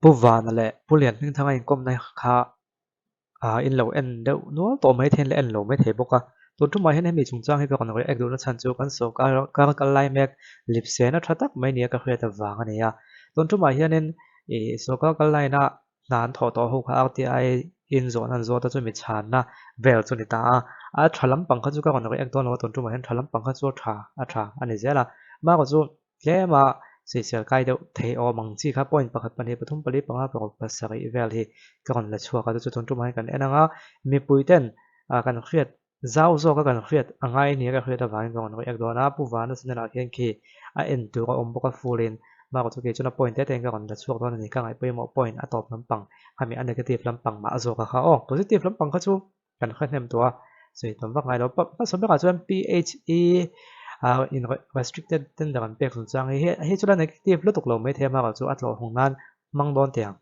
Pu Vana leh Pu Lianhmingthanga inkawmna kha ah in lo en deuh nual tawh mai thei in la en lo mai thei bawk a. Tun tumah hian hemi chungchang hi ka rawn react duhna chhan chu kan sawrkar kar kal lai mek lipsena tha tak mai nia ka hriat avang a ni a. Tun tumah hianin ih sawrkar kal laina hna an thawh tawh ho kha RTI in zawhna an zawt a chumi chhanna vel chu ni ta a. A tha lampang kha chu ka rawn react dawn lo a tun tumah hian tha lampang kha chu a tha a tha a ni zel a. Marawh chu Tlema sawisel kai deuh thei awm ang chi kha point pakhat pahnih pathum pali panga paruk pasarih vel hi ka rawn la chhuak a, chu chu tun tumah hian kan en ang a, mipui ten kan hriat zau zawk a kan hriat a ngai nia ka hriat avangin ka rawn react dawn a, Pu Vana channel ah khian khi a en tur a awm bawk a full in bakah chu kei chuan a point te te in ka rawn la chhuak dawn a ni, ka ngaih pawimawh point a tawp lampang khami a negative lampang mah zawk a kha aw positive lampang kha chu kan hre hnem tawh a, sawi tam vak ngai lo. Hmasa berah chuan PHE in restricted tender an pek chungchang hi hei chu la negative lutuk lo maithei a hmakah chu a tlawh hung nan hmang dawn teh ang.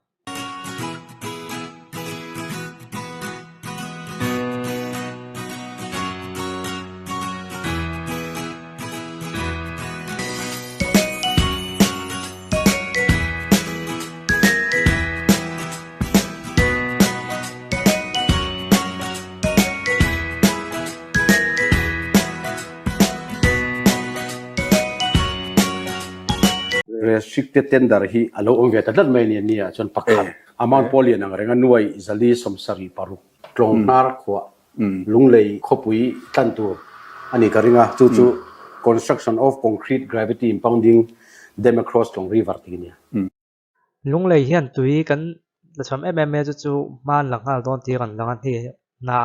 Restricted tender hi a lo awm ve ta tlat mai a ni ania chuan pakhat amount pawh lian ang reng a nuai zali sawmsarih paruk tlawng hnar khuah lunglei khawpui tlan tur a ni ka ring a chu chu construction of concrete gravity impounding dam across Tlawng river tih a nia. Lunglei hian tui kan la chhawm em em mai a chu chu hman la nghal dawn tih rawn lang a hni hna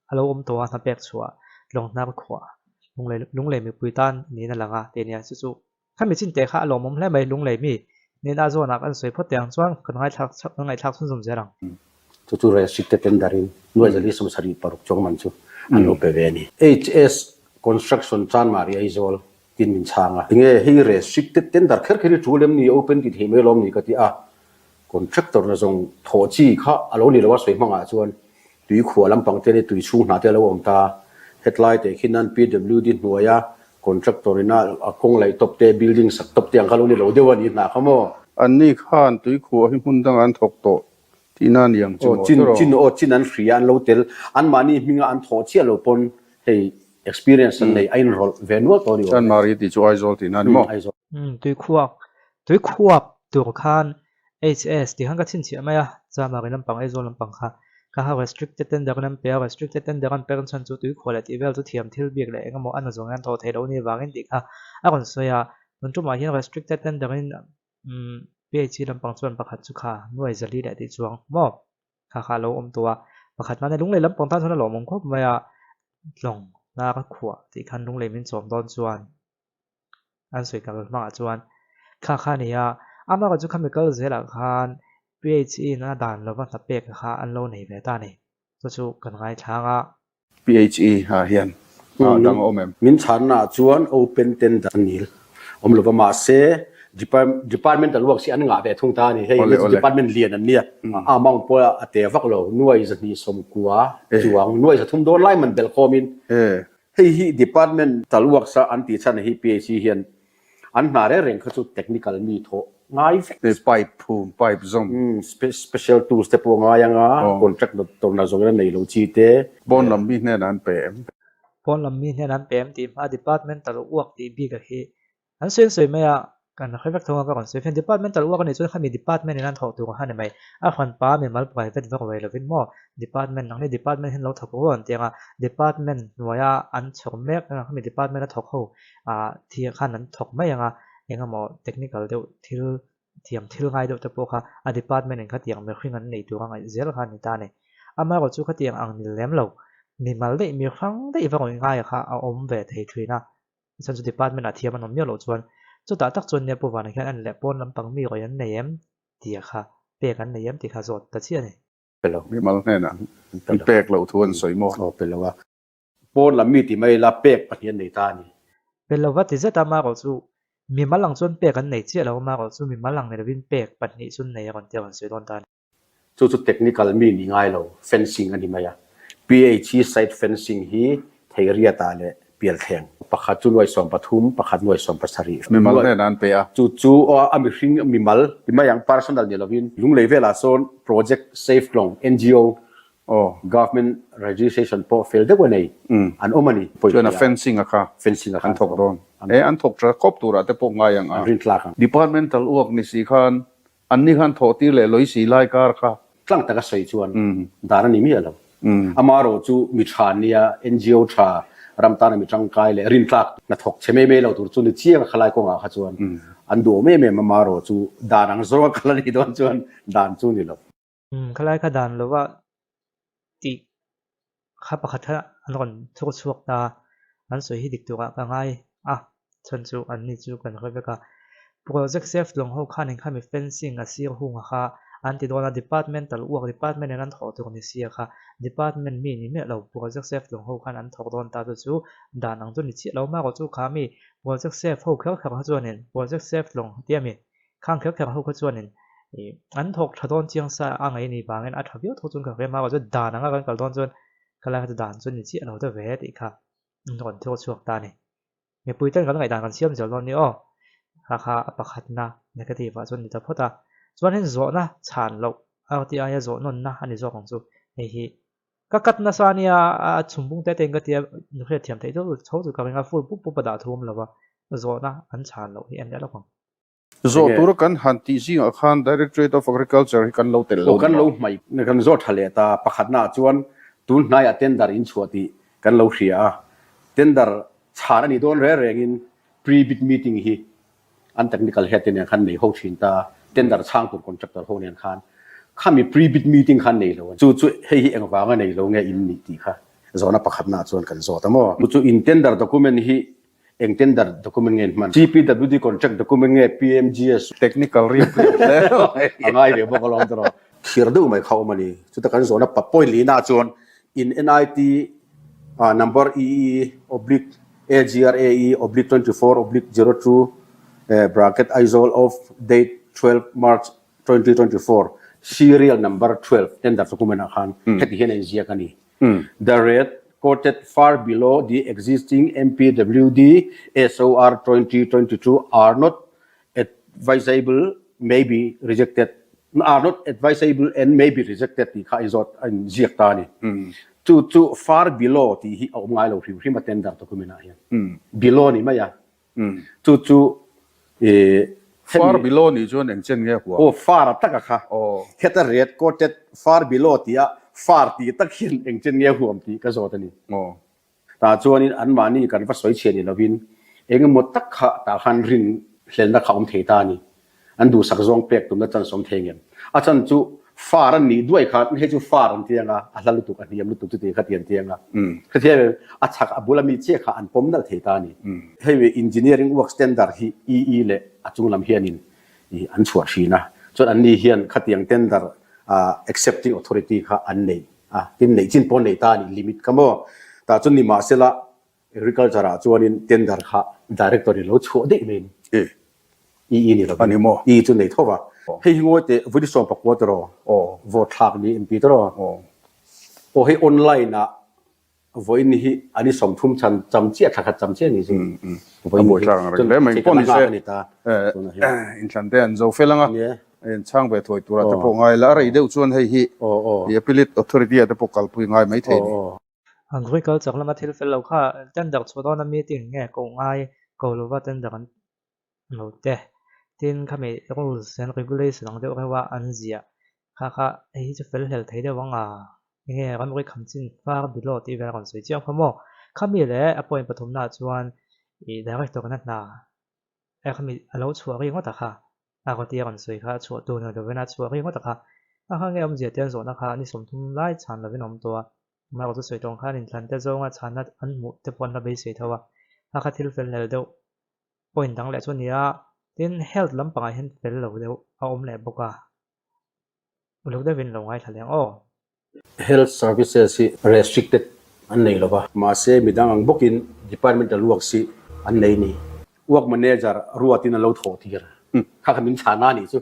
a lo awm tawh a hna pek chhuah tlawng hnar khuah lunglei lunglei mipui tan niin a lang a tih a nia chu chu khami chin teh kha a lawmawm hle mai lunglei mi nena zawnah kan sawi phawt teh ang chuan kan ngaithlak kan ngaihthlak chhunzawm zel ang. Chu chu restricted tender in nuai zali 76 chuang man chu an lo pe ve a ni. HS Construction Chanmari Aizawl Tin min chhang a. Tinge hei restricted tender kher kher hi tul em ni, open ti thei mai lawm ni ka ti a. Contractor na zawng thawh chi kha a lo ni lo a sawi hmangah chuan tui khuah lampang te leh tui chhung hna te a lo awm ta. Hetlai teh khi nan PWD hnuaia contractor ina a kawng laih tawp te, building sak tawp te ang kha lo ni lo deuh a ni hna kha maw. Anni khan tui khuah hi hmun dangah an thawk tawh tihna a ni ang chu maw chin chin aw chin an hria an lo tel anmahni hminga an thawh chiah lo pawn hei experience an nei a inrawlh ve nual tawh a ni awm e. Chanmari tih chu Aizawl tihna a ni maw? Aizawl. Umm tuikhuak tuikhuak tur khan HS tih khan ka chhinchhiah mai a, Chanmari lampang Aizawl lampang kha ka ha restricted tender an pe a, restricted tender an pek chhan chu tuikhuah leh tih vel chu thiam thil bik leh engemaw a na zawng hian thawh theih loh a nih vangin tih kha a rawn sawi a, tun tumah hian restricted tender in Umm PHC lampang chuan pakhat chu kha nuai zali leh tih chuang maw kha kha a lo awm tawh a, pakhat mahni lunglei lampang tan chuan a lawmawm khawp mai a, tlawng hnar a khuah tih khan lunglei min chawm dawn chuan an sawi kal hmangah chuan kha kha a ni a, amaherawh chu khami kal zelah khan PHC in a dan lova hna pek kha an lo nei ve ta a ni, chu chu kan ngaithlang a. PHE ah hian a dang a awm em? Min chhanna ah chuan open tender a nil awm lova mahse departmental works hi an ngah ve thung ta a ni. Hei hi chu department lian an nia. A amount pawh a te vak lo nuai zahnih sawmkua chuang nuai zathum dawn lai man belh khawmin hei hi departmental works a an tih chhan hi PHE hian An hna reng reng kha chu technical mi thawh ngai vek. Pipe phum, pipe zawm. Special tools te pawh ngai anga contract tawrhna zawng ila nei lo chi te. Pawn lam mi hnenah an pe em? Pawn lam mi hnenah an pe em tih hma departmental work tih bik a hi an sawi an sawi mai a, kan hre vek thung a ka rawn sawi fian. Departmental work a nih chuan khami department in an thawh tur kha a ni mai. A hranpa mimal private vak ruai lovin maw Department ang hi department hian lo thawk rual an ti ang a, department hnuaia an chhawk mek ang khami department a thawk ho ah thih khan an thawk mai ang a, engemaw technical deuh thil thiam thil ngai deuh te pawh kha a department in khatiang mihring an nei tur a ngaih zel kha a ni ta a ni. Amaherawh chu khatiang ang ni lem lo, mimal daih mi hrang daih va rawn ngaia kha a awm ve thei thin a, chhan chu department ah thiam an awm miah loh chuan chutah tak chuan nia Pu Vana khian an leh pawn lampang mi rawih an nei em tih kha pek an nei em tih kha zawt ta chiah a ni. Pe lo. Mimal hnenah an pek loh thu an sawi maw? Aw pe lo a. Pawn lam mi ti mai ila pek pahnih an nei ta a ni. Pe lo va ti zet a marawh chu mimal ang chuan pek an nei chiah lo a marawh chu mimal ang ni lovin pek pahnih chu an nei a rawn ti a rawn sawi dawn ta a ni. Chu chu technical mi ni ngai lo fencing a ni mai a. PHE site fencing hi Theiriatah leh Pialthleng. Pakhat chu nuai 13, pakhat nuai 17. Mimal hnenah an pe a. Chu chu a mihring mimal ti mai ang, personal ni lovin. Lunglei velah sawn Project Safe Tlawng, NGO, Government registration pawh fel deuh a nei, an awm a ni. Chuan a fencing a kha fencing a kha an thawk dawn. E an thawk tha khawp turah te pawh ngai ang a. An rin tlak ang. Departmental work ni si khan Anni khan thawh tir leh lawih si lai kar kha. Tlang taka sawi chuan dan a ni miah lo. Amaherawh chu mi tha nia NGO tha ram tana mi tangkai leh rintlak hnathawk chhe mai mai lo tur chu ni chiang a khalai kawngah kha chuan an duhawm em em. Amaherawh chu dan ang zawnga kal a nih dawn chuan dan chu ni lo. Khalai kha dan lova tih kha pakhat kha an rawn thur chhuak ta a, an sawi hi dik turah ka ngai a, chhan chu an ni chu kan hre vek a. Project Safe lawng ho khan engkhami fencing a sir hunga kha an ti dawn a, departmental work department in an thawh tur ni sia kha department mi ni miah lo Project Safe lawng ho khan an thawk dawn ta chu chu dan ang chu ni chiah lo marawh chu kha mi Project Safe ho kher kher kha chuanin Project Safe lawng tia mi Khang kher kher ho kha chuanin ih an thawk tha dawn chiang sa a ngaih ni vangin a tha viau tho chuan ka hria hma chuan dan anga kan kal dawn chuan khalai kha chu dan chu ni chiah lo ta ve tih kha an rawn thil chhuak ta a ni. Mipui ten kan ngaihdan kan siam zel dawn ni aw. Kha kha a pakhatna negative ah chuan ni ta phawt a. Chuanin zawhna chhan loh a ti aia zawh nawnna a ni zawk ang chu hei hi. Ka cut nasa a nia a chhumbung te tein ka tia hriatthiam theih deuh tho chu ka ring a full pup pup a dah thu awm lo va zawhna an chhan loh hi en leh lawk ang. Zawh tura kan han tih zingah khan Directorate of Agriculture hi kan lo tel lo Aw kan lo hmaih kan zawh tha leh ta pakhatnaah chuan tun hnaiah tender in chhuah tih kan lo hria a, tender chhan a nih dawn reng rengin pre-bid meeting hi an technical head te nen khan nei ho thin ta, tender chhang tur contractor ho nen khan khami pre-bid meeting khan nei lo a ni. Chu chu hei hi engvanga nei lo nge in nih tih kha zawhna pakhatnaah chuan kan zawt a maw. Chu chu in tender document hi Eng tender document nge an hman? CPWD contract document nge PMGS? Technical riap riap hle mai. A ngai ve bawk alawm tawh. Thir deuh mai kha awm a ni. Chuta kan zawhna pa point lihna chuan in NIT number EE oblique AGRAE oblique 24 oblique 02 bracket Aizawl of date 12 March 2024 serial number 12 tender document ah khan heti hian a inziak a ni. The rate quoted far below the existing MPWD SOR 2022 are not advisable may be rejected are not advisable and may be rejected tih kha a inzawt a inziak ta a ni. Chu chu far below tih hi a awm ngai lo hrim hrim a tender document ah hian. Below a ni mai a. Chu chu i Far below nih chuan eng chen nge huam? Aw far a taka kha. Heta red quoted far below tih a far tih tak hian eng chen nge huam tih ka zawt a ni. Tah chuanin anmahni kan va sawi chhiah ni lovin eng emaw tak kha tah khan rin hlelna kha awm thei ta a ni. An duhsak zawng pek tumna chance awm thei ngem. A chan chu far an nih duai khan hei chu far an ti anga a hla lutuk a hniam lutuk chuti kha ti an ti anga. Khatiang em a chhak a bula mi chiah kha an pawm nalh thei ta a ni. Hei engineering work standard hi EE leh a chung lam hianin an chhuah thin a. Chuan anni hian khatiang tender accepting authority kha an nei a. Tin neih chin pawh an nei ta a ni limit kha maw. Tah chuan nimahsela Agriculture ah chuanin tender kha director in lo chhuah daih mai ni. E E ni lovin. Ani maw? E chu nei tho va. Hei hi ngawi teh Vawini 14 tiraw? Vote thlak ni MP tiraw? Aw hei online ah vawiin hi an i 30 chhan cham chiah thla khat cham chiah ni chu. A buai thlak ang reng hle mai. Pawh ni se inthlan te an zo fel ang a. Inchhang ve thuai turah te pawh ngai la. A rei deuh chuan hei hi Appellate Authority ah te pawh kalpui ngai maithei ni. Agriculture lama thil fel lo kha tender chhuah dawna meeting nge koh ngai ko lova tender an lo te. Tin khami rules and regulation ang deuh reuh a an ziah kha kha hei hi chu fel hlel thei deuh ang a enge ramri kham chin far below tih vel a rawn sawi chiang kha maw. Khami leh a point pathumnaah chuan ih director na hna e khami a lo chhuah ri ngawt a kha. A kawti a rawn sawi kha a chhuah tur ni lovin a chhuah ri ngawt a kha. A kha nge awmzia te an zawhna kha ni 30 lai chhan lovin a awm tawh a. Amah chu sawi tawng khan inthlan te zawnga chhanna an hmuh te pawh an la beisei tho a. A kha thil fel hlel deuh point dang leh chu a ni a. Tin, health lampangah hian fel lo deuh a awm leh bawk a. Uluk deuhin lo ngaithla leh ang aw. Health services hi restricted an nei lova. Mahse midang ang bawkin departmental works hi an nei ni. Work manager ruatin an lo thawh tir. Kha kha min chhana anih chu.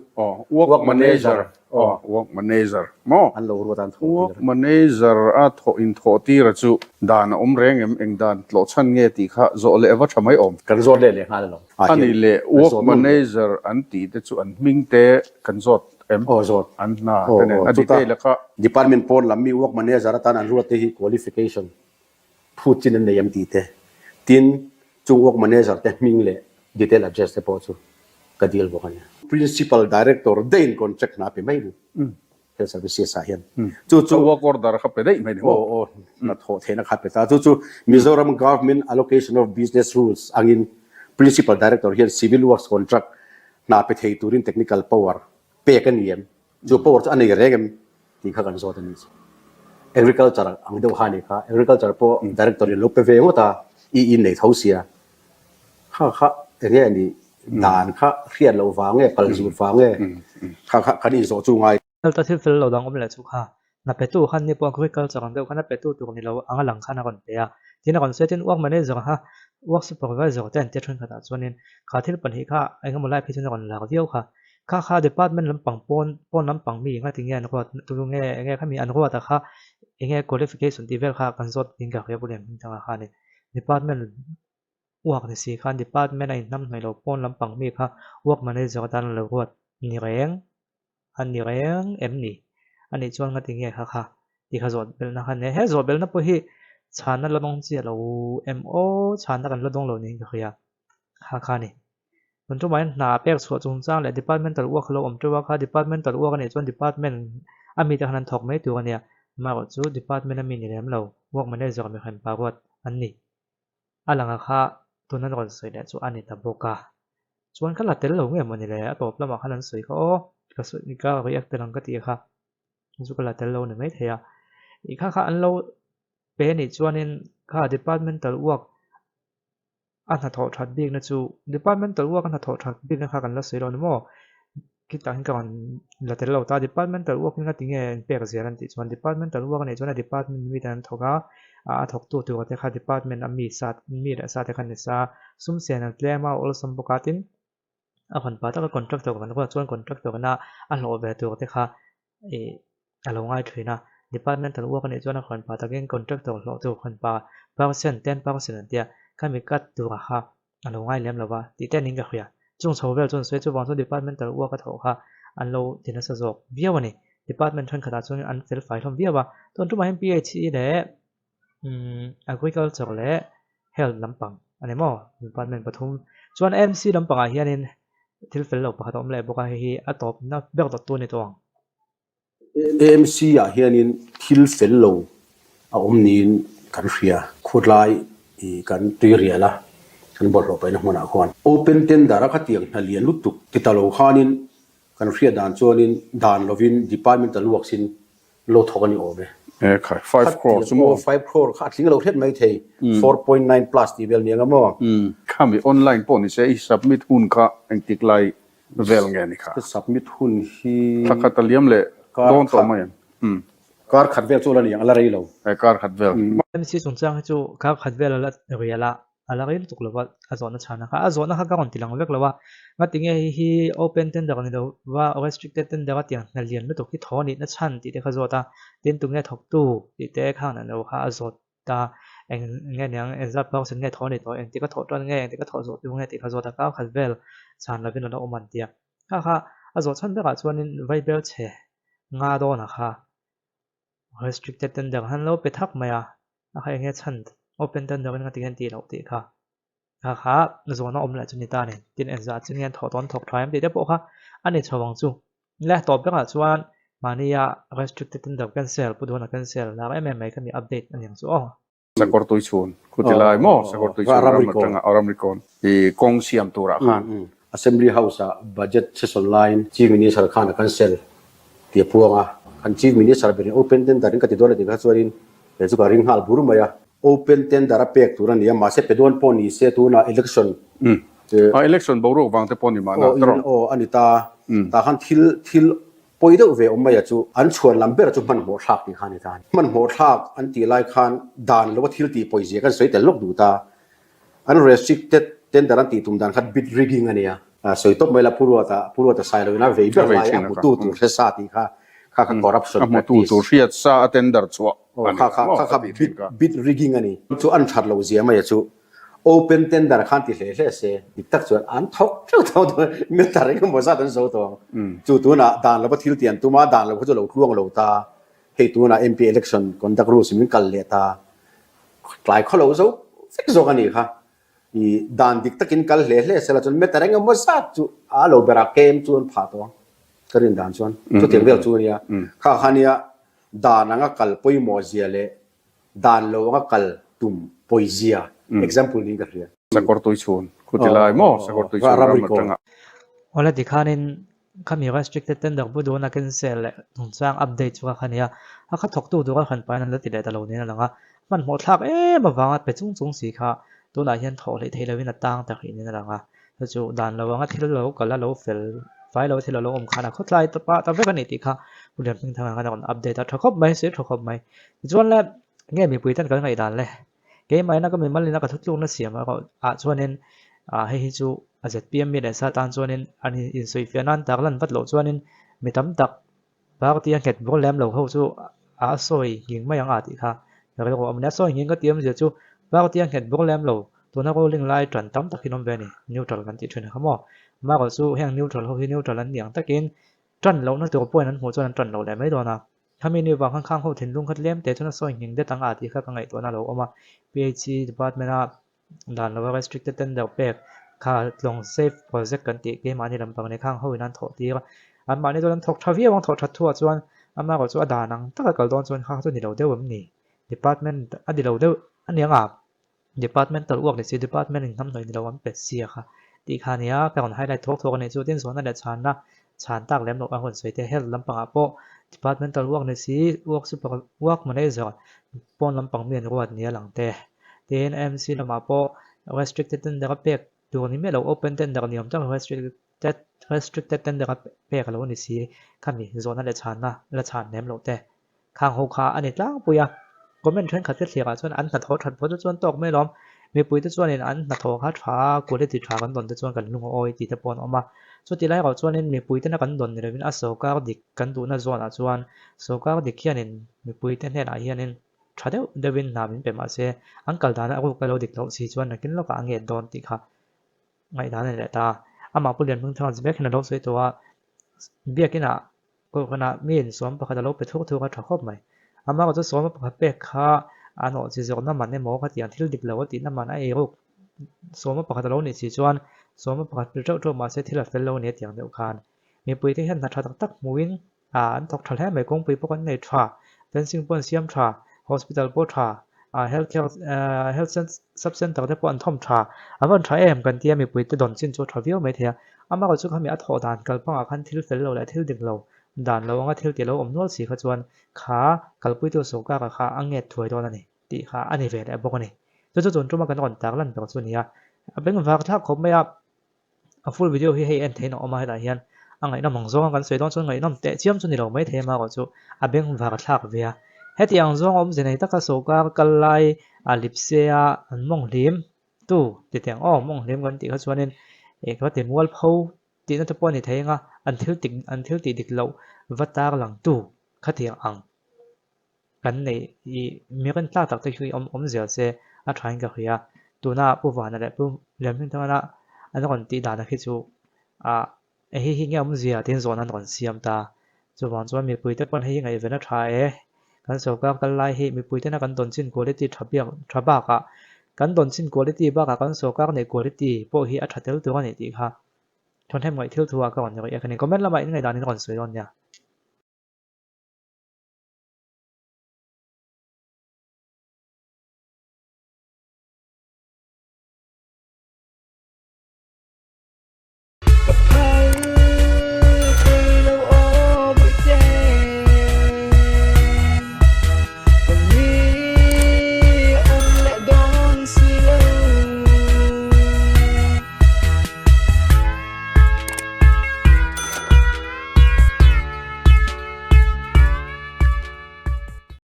Work manager. Aw, work manager maw? An lo ruat a an thawh tir. Work manager a thawh in thawh tir a chu dan a awm reng em? Eng dan tlawh chhan nge tih kha zawh leh a va tha mai awm. Kan zawt leh leh nghal alawm. A nih leh work manager an tih te chu an hming te kan zawt em? Aw zawt. An hna te nen a detail a kha. Department pawn lam mi work manager atan an ruat te hi qualification phut chin an nei em tih te, tin chung work manager te hming leh detail address te pawh chu ka dil bawk a ni. Principal Director daih in contract hna pe mai ni Health Services ah hian. Chu chu work order kha pe daih mai ni maw? Aw aw hna thawh theihna kha pe ta. Chu chu Mizoram Government Allocation of Business Rules angin Principal Director hian Civil Works contract hna pe thei turin technical power pek a ni em? Chu power chu a nei reng em tih kha kan zawt a ni chu. Agriculture ang deuh kha a ni kha. Agriculture pawh director in lo pe ve ngawt a, i in nei tho sia. Kha kha enge a nih dan kha hriat loh vang nge, pal zut vang nge kha kha kan inzawh chu ngai. Helta thil fel lo dang awm leh chu kha hna petu khan ni pawh agriculture ang deuh khan a petu tur ni lo anga lang khan a rawn pe a. Tin a rawn sawi tin work manager kha work supervisor te an tia thenkhatah chuanin kha thil pahnih kha engemaw lai phei chuan a rawn lar viau kha. Kha kha department lampang pawn pawn lampang mi engati nge an ruat tu nge enge khami an ruat a kha enge qualification tih vel kha kan zawt ding ka hria William Hmingthanga khanin department work ni si khan department a inhnamhnawih lo pawn lampang mi kha work manager atan a lo ruat ni reng a ni reng em ni? Anih chuan ngati nge kha kha tih kha zawh belhna kha nia. He zawh belhna pawh hi chhanna la dawng chiah lo em aw chhanna kan la dawng lo niin ka hria kha kha a ni. Tun tumah hian hna pek chhuah chungchang leh departmental work kha lo awm teuh a, kha departmental work a nih chuan department a mite khan an thawk mai tur a nia. Amaherawh chu department a mi ni lem lo work manager mi hran pa ruat an ni. A langa kha tuna an rawn sawi leh chu a ni ta bawk a. Chuan ka la tel lo nge mawni le? A tawp lamah khan an sawi kha aw, ka sawi ka react tel ang ka tih kha chu ka la tel lo ni maithei a. Ih kha kha an lo pe anih chuanin kha departmental work a hnathawh that bikna chu departmental work a hnathawh that bikna kha kan la sawi lo ni maw? Khitah hian ka rawn la tel lo ta departmental work hi ngati nge an pek zel an tih chuan departmental work a nih chuan a department mi te an thawk a a thawktu tur te kha department a mi sa mi leh sa te kha an ni sa sum sen an tlem a awlsam bawk a tin a rawn pa taka contractor kan ruat chuan contractor ina a hlawh ve tur te kha ih a lo ngai thin a departmental work a nih chuan a rawn pa takin contractor hlawh tur rawn pa percent ten percent an tia khami cut tur a kha a lo ngai lem lo va tih te niin ka hria. Chung chho vel chuan sawi chuvang chuan departmental work a thawh kha an lo ti nasa zawk viau a ni. Department thenkhatah chuan an fel fai hlawm viau a, tun tumah hian PHE leh Agriculture leh Health lampang a ni maw department pathum. Chuan AMC lampangah hianin thil fel lo pakhat a awm leh bawk a, hei hi a tawpna ber dawttu a ni tawh ang. AMC ah hianin thil fel lo a awm niin kan hria. Khawtlai kan tui rial a, kan bawlhhlawh paihna hmunah khuan open tender a khatiang hna lian lutuk ti ta lo khanin kan hriat dan chuanin dan lovin departmental works in lo thawk a ni awm e. E khai, 5 crore chu maw? 5 crore kha a tling lo hret mai thei, 4.9 plus tih vel nia nga maw? Khami online pawh ni se i submit hun kha engtik lai vel nge ni kha. Ka submit hun hi. Thla khat a liam leh dawn tawh mai em? Umm. Kar khat vel chu a la ni ang, a la rei lo. E kar khat vel. MC chungchang hi chu kar khat vel a la rial a, a la rei lutuk lo va a zawhna chhana kha. A zawhna kha ka rawn ti lang vek lo a, ngatinge hei hi open tender ni lo va restricted tender a tiang hna lian lutuk hi thaw nihna chhan tih te kha zawt a, tin tunge thawktu tih te khang dan lo kha a zawt ta eng nge niang engzat percent nge thawh a ni tawh engtik a thawh tan nge engtik a thawh zawh tum nge tih kha zawt a kar khat vel chhan lovin a la awm an tia kha kha a zawh chhan berah chuanin vaibel chhe nga dawn a kha restricted tender han lo pe thak mai a a kha enge chhan open tender in nga ti hian tih loh tih kha kha kha zawhna awm leh chu ni ta a ni tin engzah chin nge an thawh tawn thawk tha em tih te pawh kha a ni chho ang chu le tawp berah chuan mahnia restricted tender cancel pu duhna cancel lar em em mai kha mi update a ni ang chu aw. Sakawr tui chhun khu ti lai maw sakawr tui chhun ram atanga ram rikawn i kawng siam turah khan. Assembly House ah budget session laiin Chief Minister khan a cancel tih a puang a, kan Chief Minister berin open tender in ka ti dawn a tih kha chuanin kei chu ka ring nghal bur mai a. Open tender a pek tur a ni a, mahse pe dawn pawh ni se tunah election A election boruak vang te pawh ni mahna tawrh. Aw a ni ta, tah khan thil thil pawi deuh ve awm mai a chu an chhuan lam ber chu hmanhmawh thlak tih kha a ni ta. Hmanhmawh thlak an tih lai khan dan lova thil tih pawizia kan sawi tel lawk duh ta. An restricted tender an tih tum dan kha bid rigging a nia. Sawi tawp mai la Pu Ruata, Pu Ruata sai loin a vei ber lai a hmutu tur hre sa tih kha kha kha corruption A hmutu tur hriat sa a tender chhuah a ni kha kha kha bid bid rigging a ni. Chu an that lo zia mai a chu open tender khan ti hle hle se dik tak chuan an thawk theuh theuh dawn meter engemaw zat an zo tawh ang. Chu tunah dan lova thil ti an tum a, dan lo kha chu lo tluang lo ta. Hei tunah MP election conduct rules in min kal leh ta. Tlai khaw lo zo vek zawk a nih kha. I dan dik takin kal hle hle sela chuan meter engemaw zat chu a lo berah kem chu an phah tawh ang ka rin dan chuan chutiang vel chu a nia. Kha kha nia dan anga kal pawimawh zia leh dan lo anga kal tum pawi zia example niin ka hria. Sakawr tui chhun khu ti lai maw sakawr tui chhun ram atanga. Awle tikhanin Khami restricted tender bu dawn a cancel leh chungchang update chu kha nia, a kha thawktu tura hran pahin an la ti leh ta lo niin a lang a, hmanhmawh thlak em avanga pe chung chung si kha tunah hian thawh hleih theih loin a tang ta hrih niin a lang a, chu chu dan lo anga thil lo kal a lo fel fai lo thil a lo awm khan a khawtlai ta pah ta vek a ni tih kha Pu Lianhmingthanga khan a rawn update a, tha khawp mai, sir tha khawp mai. Tichuan le nge mipui ten kan ngaihdan le? Keimahina ka mimalina ka thutlukna siam erawh ah chuanin ah hei hi chu a zpm mi leh sa tan chuanin an insawifiah nan tak lan vat loh chuanin mi tam tak party a nghet bawk lem lo ho chu a sawi nghing mai ang a tih kha ka rilru a awm a ni. A sawi nghing ka tih awmzia chu party a nghet bawk lem lo tuna ruling lai tan tam takin awm ve a ni neutral kan tih thin kha maw. Amaherawhchu chu heng neutral ho hi neutral an ni ang takin tan lohna tur pawhin an hmuh chuan an tan lo leh mai dawn a. Khami ni vang khan khang ho thinlung kha tlem te chuan a sawi nghing det ang a tih kha ka ngaihtuahna a lo awm a. PHE department a dan lova restricted tender pek kha tlawng safe project kan tih keimahni lampang nih khang ho in an thawh tir a. Anmahni chuan an thawk tha viau ang thawh that thuah chuan amaherawh chu a dan ang taka kal dawn chuan kha kha chu ni lo deuh em ni? Department a ni lo deuh a ni ang a. Departmental work ni si department in hnamhnawih ni lo an pe sia kha tih kha a nia ka rawn highlight thuak thuak a nih chu tin zawhna leh chhanna chhan tak lem loh a rawn sawi te health lampangah pawh departmental work ni si work super work manager pawn lampang mi an ruat nia lang te tin MC lamah pawh restricted tender a pek tur ni miah lo open tender ni awm tak restricted restricted tender a pek a lo ni si khami zawhna leh chhanna la chhan lem loh te. Khang ho kha a ni tlangpui a, comment thenkhat te thliakah chuan an hnathawh that phawt te chuan tawk mai lawm, mipui te chuanin an hnathawh kha tha a, quality tha kan dawn te chuan kan lung a awi tih te pawh an awm a. Chuti lai erawh chuanin mipui tena kan dawn ni lovin a sawrkar dik kan duhna zawnah chuan sawrkar dik hianin mipui te hnenah hianin tha deuh deuhin hna min pe mahse an kal dana a ruk a lo dik loh si chuan nakin lawkah a nget dawn tih kha ngaihdan a ni leh ta. Amah Pu Lianhmingthanga chi vek hian a lo sawi tawh a, biakinah Kohhranah mi in sawm pakhat a lo pe thuk thuk a tha khawp mai. Amah chu sawma pakhat pek kha a nawh chi zawkna man emaw khatiang thil dik lo a tihna man a ei ruk. Sawma pakhat a lo nih si chuan sawma pakhat pe teuh teuh mahse thil a fel lo a ni a tiang deuh khan. Mipui te hian hna tha tak tak hmuhin an thawk tha hle mai. Kawngpui pawh kan nei tha, fencing pawh an siam tha, hospital pawh tha, health care health sub center te pawh an thawm tha. A van tha em kan tia mipui te dawn chin chu a tha viau mai thei a. Amaherawh chu khami a thawh dan kalpangah khan thil fel lo leh thil dik lo dan lo anga thil ti lo awm nual si kha chuan kha kalpuitu sawrkara kha a nget thuai dawn a ni tih kha a ni ve leh bawk a ni. Chu chu tun tuma kan rawn tar lan ber chu a ni a, a bengvar thlak khawp mai a, a full video hi hei en theihin a awm a hetah hian a ngaihnawm ang zawnga kan sawi dawn chuan ngaihnawm teh chiam chu ni lo mai thei amaherawh chu a bengvar thlak ve a. Heti ang zawng awmze nei taka sawrkar kal lai a lipse a an mawng hlim Tu ti teng aw mawng hlim kan tih kha chuanin ih ka ti mual pho tihna te pawh a ni thei anga an thil tik an thil tih dik loh va tar lang tu khatiang ang kan neih ih mi rin tlak tak te hi awm awm zel se a tha in ka hria tuna Pu Vana leh Pu Lianhmingthangana an rawn tih dan a khi chu ah Hei hi nge awmzia tiin zawhna an rawn siam ta. Chuvang chuan mipuite pawn hei hi ngaihven a tha e. Kan sawrkar kal lai hi mipuitena kan dawn chin quality tha biak tha bakah kan dawn chin quality bakah kan sawrkar neih quality pawh hi a tha tel tur a ni tih kha thawhnem ngaih thil thu ah ka rawn rawih a ka ni. Comment lamah in ngaihdan in rawn sawi dawn nia.